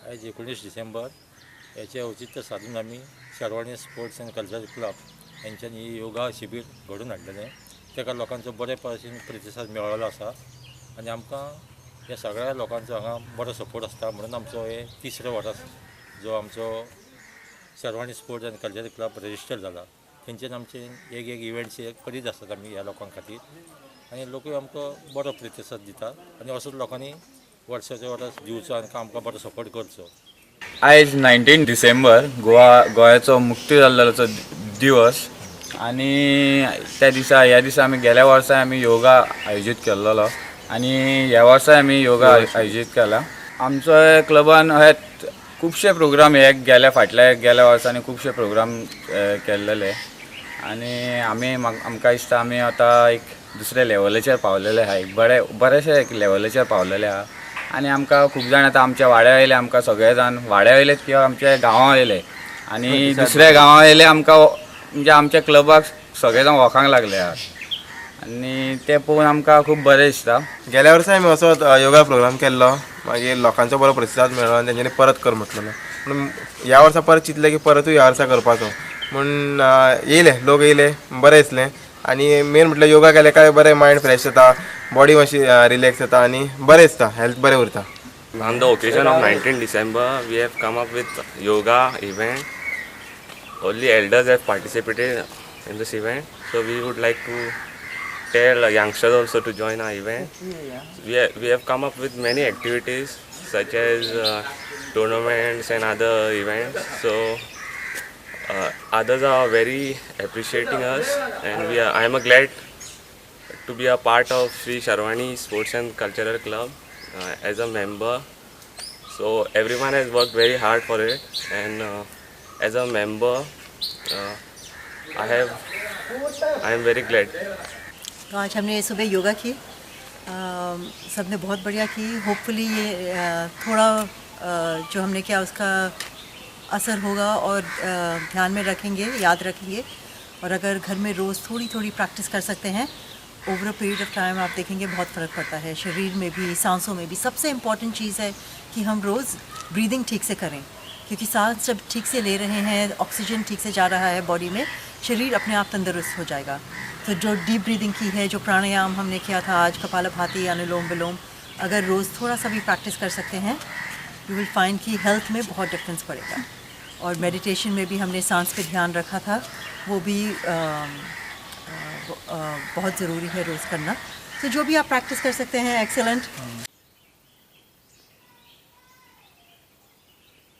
आयज 19 डिसेंबर हेचें औचित्य साधून आमी Sharvani sports and cultural club हेंच्यांनी योगा शिबीर घडोवन हाडलेलें. ताका लोकांचो बरे भाशेन प्रतिसाद मेळ्ळो आसा आनी आमकां ह्या सगळ्या लोकांचो हांगा बरो सपोर्ट आसता म्हणून आमचो हे तिसरो वर्स जो आमचो Sharvani sports and cultural club register जाला. तेंच्यान आमचे एक एक इव्हेंट्स करीत आसतात आमी ह्या लोकां खातीर आनी लोकूय आमकां बरो प्रतिसाद दितात आनी असोच लोकांनी वर्साचे वर्स दिवचो आनी आमकां बरो सपोर्ट करचो. आयज 19 डिसेंबर गोवा गोव्याचो मुक्ती जाल्ल्याचो दिवस आनी त्या दिसा ह्या दिसा आमी गेल्या वर्सा आमी योगा आयोजीत केल्लो आनी ह्या वर्सा आमी योगा आयोजीत केला. आमचो क्लबान हे खुबशे प्रोग्राम हे गेल्या फाटल्या गेल्या वर्सांनी खुबशे प्रोग्राम केल्लेले आनी आमी आमकां दिसता आमी आतां एक दुसऱ्या लेवलाचेर पावलेले आहा, एक बरे बरेशे एक लेवलाचेर पावलेले आहा आनी आमकां खूब जाण आतां आमच्या वाड्या वयले आमकां सगळे जाण वाड्या वयलेच किंवा आमच्या गांवा वयले आनी दुसऱ्या गांवा वयले आमकां म्हणजे आमच्या क्लबाक सगळे जाण वळखूंक लागले आहात आनी ते पळोवन आमकां खूब बरें दिसता. गेल्या वर्सा आमी असो योगा प्रोग्राम केल्लो, मागीर लोकांचो बरो प्रतिसाद मेळ्ळो आनी तेंच्यांनी परत कर म्हटलेलो. पूण ह्या वर्सा परत चिंतलें की परतूय ह्या वर्सा करपाचो म्हूण येयले लोक, येयले बरें दिसलें. आनी मेन म्हटल्यार योगा केले काय बरें मायंड फ्रेश जाता, बॉडी मातशी रिलॅक्स जाता आनी बरें दिसता, हेल्थ बरें उरता. On the occasion of 19 December, we have come up with yoga event. Only elders have participated in this event, so we would like to tell youngsters also to join our event. We have come up with many activities such as tournaments and other events. So others are very appreciating us, and we are. I am glad to be a part of Sri Sharvani Sports and Cultural Club as a member. So everyone has worked very hard for it, and as a member, I have I am very glad. तो आज हमने सुबह योगा की, सबने बहुत बढ़िया की. Hopefully ये थोड़ा जो हमने किया उसका असर होगा और ध्यान में रखेंगे, याद रखेंगे और अगर घर में रोज़ थोड़ी थोड़ी प्रैक्टिस कर सकते हैं, over a period of time आप देखेंगे बहुत फ़र्क पड़ता है शरीर में भी, सांसों में भी. सबसे इम्पॉर्टेंट चीज़ है कि हम रोज़ ब्रीदिंग ठीक से करें, क्योंकि सांस जब ठीक से ले रहे हैं, ऑक्सीजन ठीक से जा रहा है बॉडी में, शरीर अपने आप तंदुरुस्त हो जाएगा. तो जो डीप ब्रीदिंग की है, जो प्राणायाम हमने किया था आज, कपालभाति, अनुलोम विलोम, अगर रोज़ थोड़ा सा भी प्रैक्टिस कर सकते हैं, you will find कि हेल्थ में बहुत डिफरेंस पड़ेगा. और मेडिटेशन में भी हमने सांस पे ध्यान रखा था, वो भी बहुत ज़रूरी है रोज़ करना. तो जो भी आप प्रैक्टिस कर सकते हैं, एक्सेलेंट.